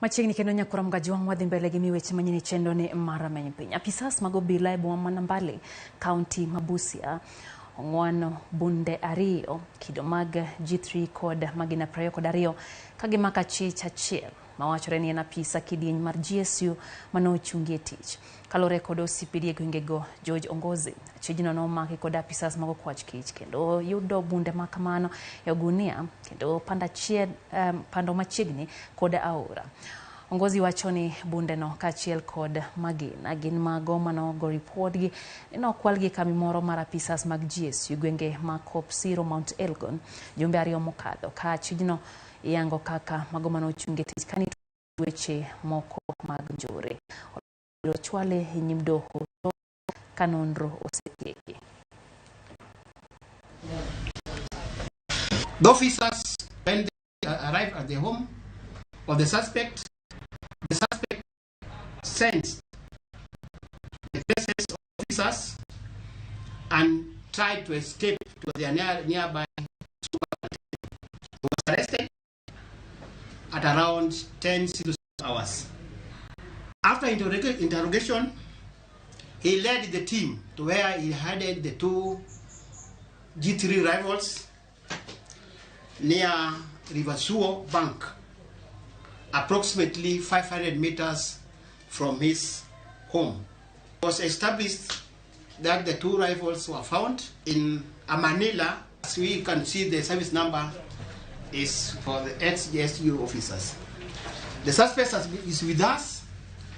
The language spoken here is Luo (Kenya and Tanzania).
Machiegni kendo nyakura Mgajwang' wadhi mbele gi miweche manyien e chenro ni mar rameny piny. Apisas mag obila e boma ma Nambale, kaunti ma Busia ong'wano bunde ariyo kido mag G3 kod magina 22 ka gimako achich achiel mawachore ni en apisa kidieny mar GSU mane ochungi e tich. Kaluwore kod OCPD e gwengego George Ongozi, achijno nomaki kod apisas mag okwach kich kendo yudo bunde ma kamano e ogunia kendo pando machiegni kod aora. Ongozi wacho ni bundeno kaachiel kod magina gin mago manogo ripodgi ni nokwalgi e kambi moro mar apisas mag GSU gwenge ma Kopsiro Mount Elgon jumbe ariyo mokadho ka achijno iyango kaka mago manochung' e tich ka nitie weche moko mag njore. Obiro chwale e nyim doho ka nonro osetieki. The officers, when they arrived at the home of the suspect sensed the presence of officers and tried to escape to the nearby supermarket. He was arrested at around 10:06 hours. After interrogation, he led the team to where he hid the two G3 rifles near River Suo Bank, approximately 500 meters from his home. It was established that the two rifles were found in Manila. As we can see, the service number is for the ex-GSU officers. The suspect is with us.